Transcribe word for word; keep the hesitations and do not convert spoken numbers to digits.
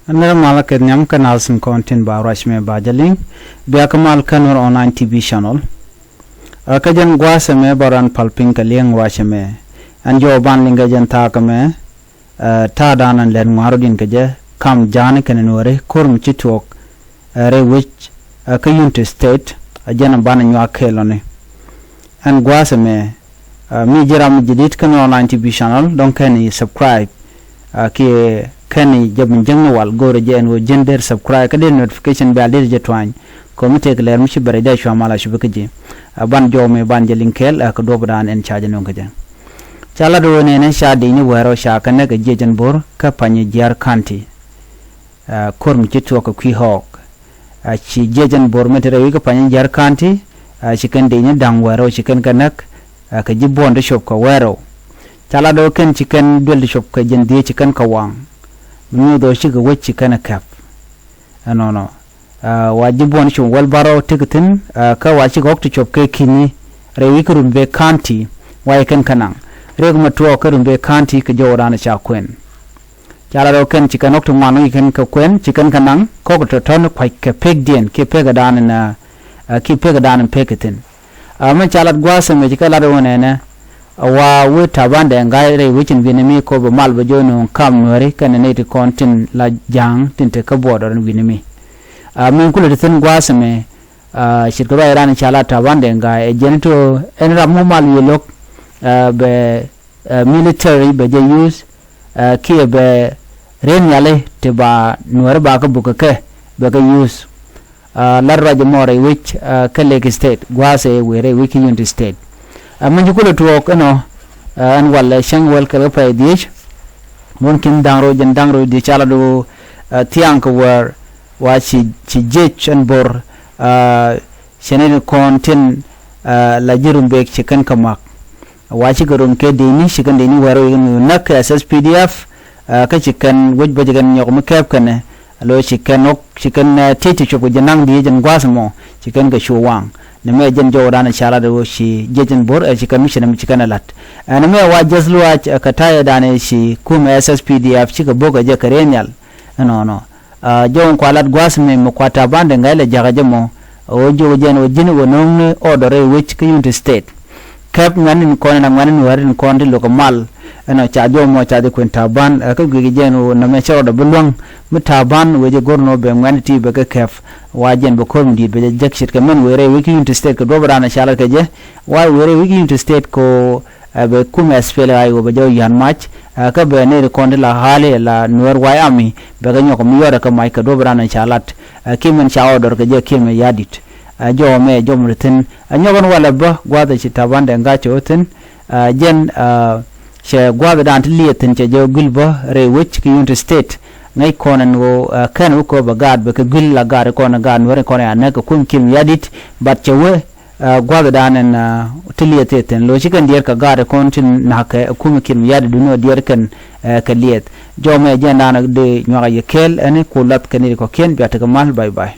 Nɛrɛ mal kɛ nhiam kä naath tin kɔn tin ba ruac mɛ ba jɛ liŋ. Bia kä mal kä Nuer Online T V channel. Ɛ kä jɛn gua̱a̱th ɛmɛ bä raan pal piny kɛ liŋ ruac ɛmɛ. Ɛn jɔw ban liŋ kɛ jɛn thaak ɛmɛ. Ɛ ta̱a̱ da̱a̱n ɛn lɛt ŋua̱r rɔ din kɛ jɛ kam ja̱a̱ni kɛnɛ nuɔ̱ɔ̱ri ko̱r mi ci tuɔɔk. Ɛ rɛy wec ɛ kä Unity State ɛ jɛn ɛn banɛ nyuak kɛɛl ɔni. Ɛn gua̱a̱th ɛmɛ, ɛ mi ji̱ ram mi ji̱ di̱t kä Nuer Online T V channel dɔ̱ŋ kɛn i̱ subscribe. Ɛ kiɛ kɛn i̱ jɛ bin jäŋni wal go̱o̱rɛ jɛ ɛn ɣöö ji̱n der subscribe kä der notification bell der jɛ tuany. Kɛ mi tëëk lɛr mi ci bɛrɛ dee cua mal a cupi kä ji̱. Ɛ ban jɔw mi ban jɛ liŋ kɛɛl ɛ kɛ duɔ̱p dan ɛn ca jɛ nöŋ kä jɛ. Ca lat ɣöö nɛnɛ ca di̱cni wäärä ca kɛ näk ɛ jiɛc ɛn bo̱r kä Panyijiar County. Ɛ ko̱r mi ci tuɔɔk kɛ kui̱ ɣɔɔk. Ɛ ci jiɛc ɛn bo̱r mi te rɛy wi̱c kä Panyijiar County. Ɛ ci kɛn di̱cni da̱ŋ wäärä ci kɛn kɛ näk. Ɛ kɛ ji̱ buɔ̱n ti cop kɛ wäärä. Ca lat ɣöö kɛn ci kɛn duel ti cop kɛ jɛn dhieec ci kɛn kɛ waŋ. Mi nyuuth ɣöö cikɛ wec ci kɛn ɛ kɛp. Ɛnɔnɔ. Ɛ wa ji̱ buɔ̱n ti cop wäl bärɔw tek thi̱n, ɛ kä wa cikɛ ɣɔ̱k ti cop kɛ ki̱ni rɛy wi̱c kä Rumbek County, wa ci kɛn kɛ naŋ. Riɛk mɛ tuɔɔk kä Rumbek County kɛ jɔwdan ca kuɛn. Ca lat ɣöö kɛn ci kɛn ɣɔ̱k ti ŋuan wi̱c kɛn kɛ kuɛn ci kɛn kɛ naŋ kɔk tɔ̱tɔ̱n kua̱c kɛ pekdiɛn kiɛ pekɛ dan ɛn ɛ kiɛ pekɛ dan ɛn pekɛ thi̱n. Ɛ mɛn ca lat gua̱a̱th ɛmɛ ci kɛ lat ɣöö nɛnɛ ɛ wa wee Taban Deng Gai rɛy wec in wi̱ni mi kop ɛ mal bɛ jɔw nööŋ kam nuääri kɛnɛ nɛy ti kɔn tin la ja̱a̱ŋ tin te kä border in wi̱ni mi. Ɛ mɛn kulɛ ti thi̱n gua̱a̱th ɛmɛ. Ɛ ce̱tkɛ ruac ran ca lat Taban Deng Gai ɛ jɛn ti ɣöö ɛn ram mi mal wi̱i̱ lo̱k. Ɛ bɛ ɛ military bɛ jɛ use. Ɛ kiɛ bɛ ren yali ti ba nuääri ba kä buk kɛ kɛ bɛ kɛ use. Ɛ lat ruac ɛmɔ rɛy wec ɛ kä Lake State gua̱a̱th ɛ wëë rɛy wec kä Unity State. Ɛ mɛn ci kulɛ tuɔɔk ɛnɔ ɛ ɛn walɛ cäŋ wäl kɛl kä pɛy dhieec. Muɔ̱n ki̱n da̱ŋ rɛw jɛn da̱ŋ rɛw dhieec ca lat ɣöö ɛ thia̱a̱ŋ kɛ wäär wa ci ci jiɛc ɛn bo̱r. Ɛ cɛ ni kɔn tin ɛ la ji̱ Rumbek ci kɛn kɛ mak. Wa cikɛ rom kɛ dini ci kɛn dini wäär wi̱i̱ kɛn näk kɛ S S P D F. Ɛ kä ci kɛn wec bä ci kɛn nyɔk mi kɛɛp kɛnɛ. Lo ci kɛn ɣɔ̱k ci kɛn ɛ tiec ti cop kɛ jɛ naŋ di jɛn gua̱a̱th mɔ ci kɛn kɛ cu waŋ. Ni mɛ jɛn jɔwdan ca lat ɣöö ci jiɛc ɛn bo̱r ɛ ci kɛn mi ci nɛ mi ci kɛn ɛ la̱t. Ɛ ni mɛ wa jɛth luaac ɛ kɛ ta̱yɛ dan ɛ ci kumɛ S S P D F cikɛ bo̱k ɛ jɛ kɛ rɛy nhial. Ɛnɔnɔ. Ɛ jɔw in kua lat gua̱a̱th mi mi kua Taban Deng Gai lɛ jakä jɛ mɔ. Ɛ ɣöö jiök jɛn ɣöö ji̱n ɣöö no̱o̱ŋni order rɛy wec kä Unity State. Kɛp ŋuɛ̈tni kɔn in a ŋuɛ̈tni wäär in kɔn ti lo̱k a mal. Ɛnɔ ca jɔw mɔ ca jɛ kuɛn Taban ɛ kä guic jɛn ɣöö nɛmɛ cɛ rɔɔdɛ bi luäŋ. Mi Taban wee jɛ go̱r nɔ bɛ ŋuɛ̈tni ti bɛ kɛ kɛp. Wa jɛn bɛ ko̱r mi di̱i̱t bɛ jɛ jek ce̱tkɛ mɛn wee rɛy wec kä Unity State kɛ duɔ̱p ran a ca lat kɛ jɛ. Wa wee rɛy wec kä Unity State kɛ ɣöö ɛ bɛ kumɛ S P L A I O bɛ jɔw yian mac. Ɛ kä bɛ nɛy ti kɔn ti la ɣa̱li la Nuer White Army bɛ kɛ nyɔk mi yɔrɛ kɛ mac kɛ duɔ̱p ran ca lat. Ɛ kiɛ mɛn ca order kɛ jɛ kiɛ mɛ ya̱di̱t. Ɛ jɔw mɛ jɔw mɛ ti thi̱n ɛ nyɔk ɛn walɛ bä gua̱a̱th ɛ ci Taban Deng Gai cɛ wä thi̱n. Ɛ jɛn ɛ cɛ gua̱a̱th dan ti liɛth thi̱n cɛ jɛ wä guil bä rɛy wec kä Unity State. Ŋäc kɔn ɛn ɣöö ɛ kɛn wä kööbä gaat bɛ kɛ guil la gaat kɔn gaat Nuer kɔn ya näk kɛ kum kiɛ mɛ ya̱di̱t. But cɛ wä Ɛ gua̱thdan ɛn ti liɛth thi̱n lo̱c ci kɛn diɛɛr kɛ gaat kɔn tin na̱kɛ ɛ kumɛ kiɛn mi ya̱t duni ɔ diɛɛr kɛn. Ɛ kɛ liɛth jɔmɛ jɛn dan di nyuak a yɛ kɛɛl ɛn ku lath kɛn ri kɔ̱kiɛn bia tekɛ mal. Bye bye.